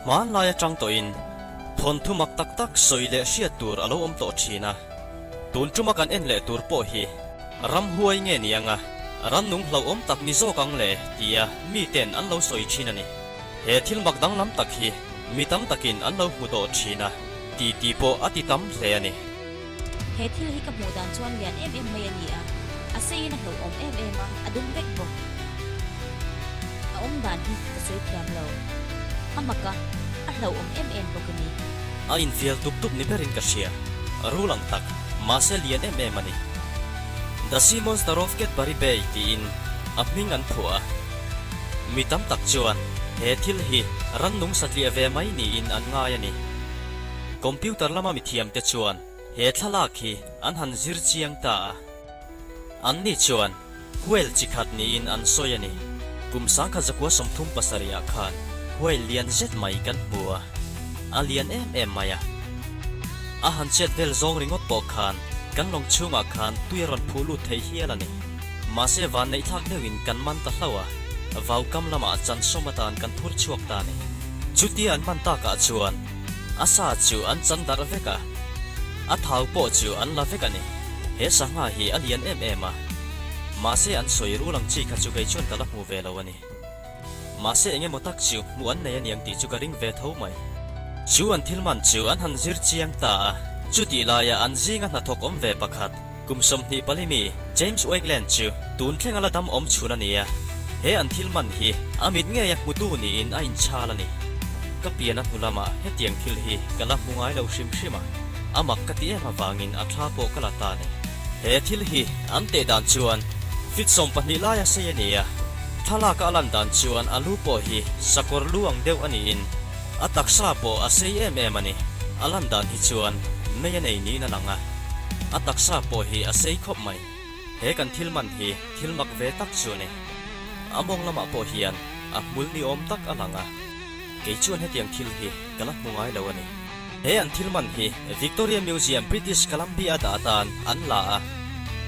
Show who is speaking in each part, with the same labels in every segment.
Speaker 1: Hmanlai atang tawhin thawnthu mak tak tak sawi leh hriat tur a lo awm tawh thin a. Tun tuma kan en leh tur pawh hi ramhuai nge ni anga rannung hlauhawm tak ni zawk ang le tia miten an lo sawi thin a ni. He thil mak danglam tak hi mi tam takin an lo hmu tawh thin a, ti ti pawh a ti tam hle a ni.
Speaker 2: He thil hi ka hmuh dan chuan lian em em mai a ni a, a seiin a hlauhawm em em a, a dum vek bawk. A awm dan hi ka sawi thiam lo. A mak a, a hlauhawm em em bawk a ni.
Speaker 1: A infial tup tup ni berin ka hria. Rul ang tak, mahse lian em em a ni. The Sea Monster of Cadbury Bay tiin a hming an phuah a. Mi tam tak chuan he thil hi rannung satliah ve mai niin an ngai a ni. Computer lama mithiamte chuan he thlalak hi an han zir chiang ta a. Anni chuan whale chi khat niin an sawi a ni. Kum 1937 ah khan whale lian zet mai kan hmu a, a lian em em mai a. A han chet vel zawng ringawt pawh khan kan lawng chhungah khan tui a rawn phuh lut thei hial a ni. Mahse vanneihthlak deuhin kan man ta hlauh a, vaukam lamah chan sawm atan kan phur chhuak ta a ni. Chutia an man takah chuan a sa chu an chan darh vek a, a thau pawh chu an la vek a ni. He sangha hi a lian em em a, mahse an sawi rul ang chi kha chu kei chuan ka la hmu ve lo a ni. Mahse eng emaw tak chu hmuh an nei a niang tih chu ka ring ve tho mai. Chu an thil man chu an han zir chiang ta a, chutih laia an zinga hnathawk awm ve pakhat, Kum 24 mi James Wakeland chu tun thlenga la dam awm chhun a ni a, he an thil man hi a mit ngeia hmutu niin a inchhal a ni. Ka pian a hnu lamah hetiang thil hi ka la hmu ngai lo hrim hrim a, a mak ka ti em avangin a thla pawh ka la ta a ni. He thil hi an teh dan chuan fit 12 laia sei a ni a, thlalaka a lan dan chuan a lu pawh hi sakawr lu ang deuh a niin a taksa pawh a sei em em a ni. A lan dan hi chuan mei a nei niin a lang a. A taksa pawh hi a sei khawp mai. He kan thil man hi thil mak ve tak chu a ni. A mawng lamah pawh hian a hmul ni awm tak a lang a. Kei chuan hetiang thil hi ka la hmu ngai lo a ni. He an thil man hi Victoria Museum British Columbia dah atan an la a.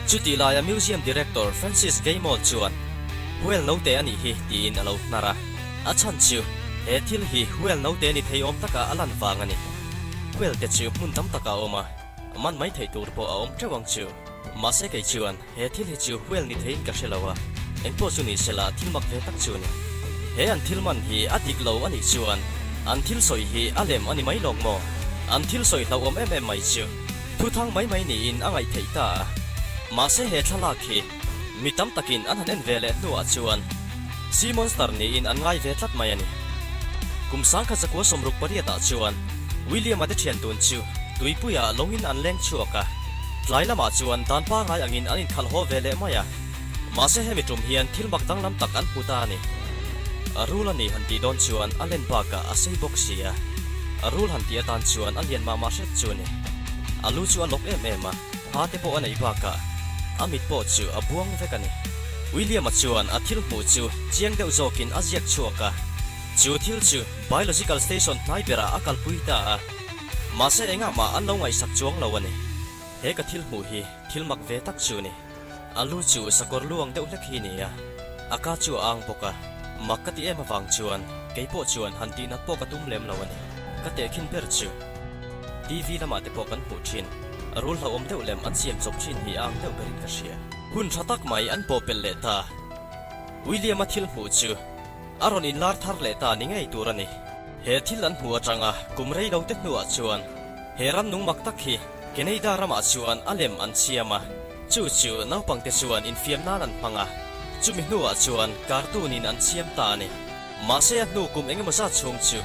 Speaker 1: Chutih laia Museum Director Francis Gaymall chuan Whale note a nih hi tiin a lo hnar a. A chhan chu he thil hi whale note ni thei awm taka a lan vang a ni. Whale te chu hmun tam takah a awm a. Man mai theih tur pawh a awm teuh ang chu. Mahse kei chuan he thil hi chu whale ni theiin ka hre lo a, engpawh chu ni sela thil mak ve tak chu a ni. He an thil man hi a dik lo a nih chuan an thil sawi hi a lem a ni mai lawk maw? An thil sawi hlauhawm em em mai chu thuthang mai mai niin a ngaih theih ta a. Mahse he thlalak hi mi tam takin an han en ve leh hnuah chuan Sea Monster niin an ngai ve tlat mai a ni. Kum 1968 ah chuan William-a te thian tun chu tuipuiah lawngin an leng chhuak a, tlai lamah chuan dan pangai angin an inkhalh haw ve leh mai a. Mahse hemi tum hian thil mak danglam tak an hmu ta a ni. A rul a ni han tih dawn chuan a len bakah a sei bawk si a, a rul han tih atan chuan a lian mah mah hret chu a ni. A lu chu a lawk em em a, ha te pawh a neih bakah a mit pawh chu a buang vek a ni. William-a chuan a thil hmuh chu chiang deuh zawkin a ziak chhuak a, chu thil chu Biological Station hnai berah a kalpui ta a, mahse engah mah an lo ngaihsak chuang lo a ni. He ka thil hmuh hi thil mak ve tak chu a ni. A lu chu sakawr lu ang deuh hlek hi a ni a, a ka chu a ang bawk a, mak ka ti em avang chuan kei pawh chuan han tihnat pawh ka tum lem lo a ni. Ka tehkhin ber chu TV lamah te pawh kan hmuh thin, rul hlauhawm deuh lem an siam chawp thin hi a ang deuh berin ka hria. Hun tha tak mai an pawhpelh leh ta. William-a thil hmuh chu A rawn inlar thar leh ta ni ngei tur a ni. He thil an hmu atanga kum rei lo te hnuah chuan he rannung mak tak hi Canada ramah chuan a lem an siam a, chu chu naupangte chuan infiam nan an hmang a, chumi hnuah chuan cartoon in an siam ta a ni. Mahse a hnu kum engemaw zat chhung chu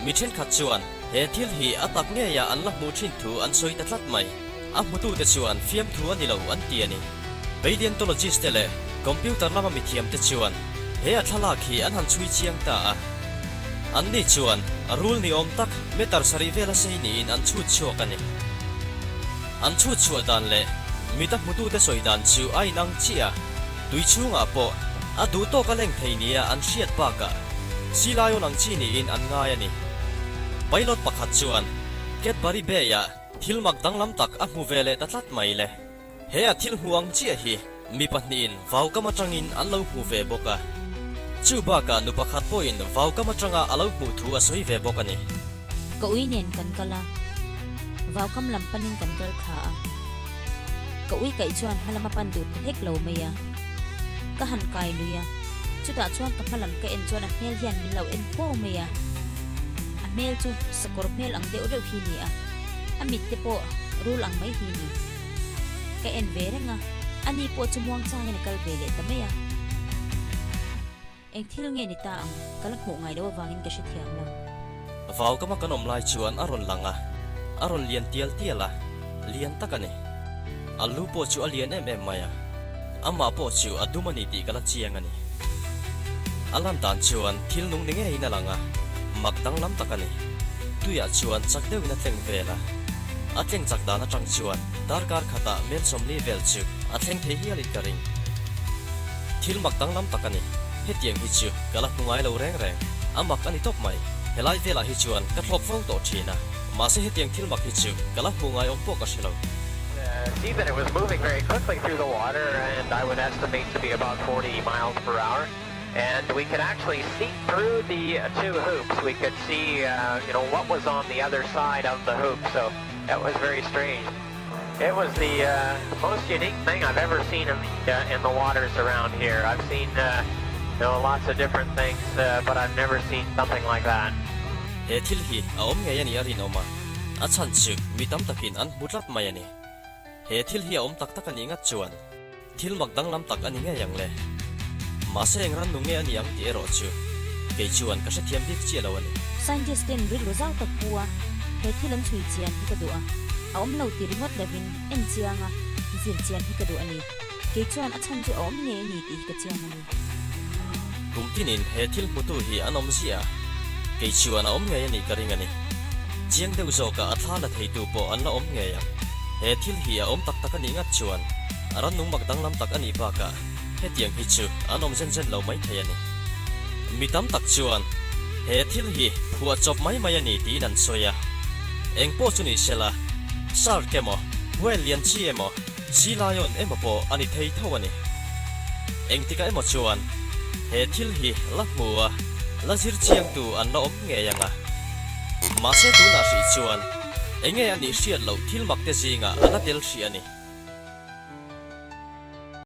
Speaker 1: mi thenkhat chuan he thil hi a tak ngeia an la hmuh thin thu an sawi ta tlat mai. A hmutute chuan fiamthu a ni lo an ti a ni. Paleontologist te leh computer lama mithiamte chuan he a thlalak hi an han chhui chiang ta a. Anni chuan rul ni awm tak meter sarih vela sei niin an chhut chhuak a ni. An chhut chhuah dan leh mita hmutute sawi dan chu a inang chiah a, tui chhungah pawh a duh tawk a leng thei nia an hriat bakah sea lion ang chi niin an ngai a ni. Pilot pakhat chuan Cadbury Bay-ah thil mak danglam tak a hmu ve leh ta tlat mai le. He a thil hmu ang chiah hi mi pahnihin vaukam atangin an lo hmu ve bawk a. Chu bakah nu pakhat pawhin vaukam atanga a lo hmuh thu a sawi ve bawk a ni.
Speaker 2: Ka ui nen kan kal a, vaukam lam panin kan kal thla a. Ka ui kaih chuan hmalam a pan duh ta hlek lo mai a. Ka han kai lui a, chutah chuan ka hmalam ka en chuan a hmel hian min lo en huau mai a. A hmel chu sakawr hmel ang deuh reuh hi ni a, a mit te pawh rul ang mai hi ni. Ka en ve reng a, ani pawh chu muangchangin a kal ve leh ta mai a. Eng thil nge ni ta ang, ka la hmuh ngai loh avangin ka hrethiam lo.
Speaker 1: Vaukama kan awm lai chuan a rawn lang a, a rawn lian tial tial a, lian tak a ni. A lu pawh chu a lian em em mai a, amah pawh chu a dum a ni tih ka la chiang a ni. A lan dan chuan thil nung ni ngeiin a lang a, mak danglam tak a ni. Tuiah chuan chak deuhin a tleng vel a, a tleng chak dan atang chuan darkar khatah mel 40 vel chu a thleng thei hialin ka ring. Thil mak danglam tak a ni. Hetiang hi chu ka la hmu ngai lo reng reng. A mak a ni tawp mai. Helai velah hi chuan ka thlawp fo tawh thin a. Mahse hetiang thil mak hi chu ka la hmu ngai awm pawh ka hre lo.
Speaker 3: See that it was moving very quickly through the water and I would estimate to be about 40 miles per hour and we could actually see through the two hoops. We could see you know what was on the other side of the hoop so that was very strange. It was the most unique thing I've ever seen in the in the waters around here. I've seen you know lots of different things but I've never seen something like that.
Speaker 1: He thil hi a awm ngei a ni a rinawm a, a chhan chu mi tam takin an hmu tlat mai a ni. He thil hi a awm tak tak a nih ngat chuan thil mak danglam tak a ni ngei ang le. Mahse eng ran nu nge a ni ang tih erawh chu kei chuan ka hrethiam bik chiah lo a ni.
Speaker 2: Scientist ten rilru zau tak pu a, he thil an chhui chian hi ka duh a, a awm lo ti ringawt lovin en chiang a, zir chian hi ka duh a ni. Kei chuan a chhan chu a awm ngei a ni tih hi ka chiang a ni.
Speaker 1: Kum tinin he thil hmutu hi an awm ziah a, kei chuan a awm ngei a nih ka ring a ni. Chiang deuh zawkah a thla la theitu pawh an la awm ngei ang. He thil hi a awm tak tak a nih ngat chuan a rannung mak danglam tak a nih bakah hetiang hi chu an awm zen zen lo mai thei a ni. Mi tam tak chuan he thil hi phuah chawp mai mai a ni tiin an sawi a. Eng pawh chu ni sela, shark emaw, whale lian chi emaw, Sea lion emaw pawh a ni thei tho a ni. Engtikah emaw chuan he thil hi la hmu a, la zir chiangtu an la awm ngei ang a. Mahse tunah hrih chuan enge a nih hriat loh thil mak te zingah a la tel hrih a ni.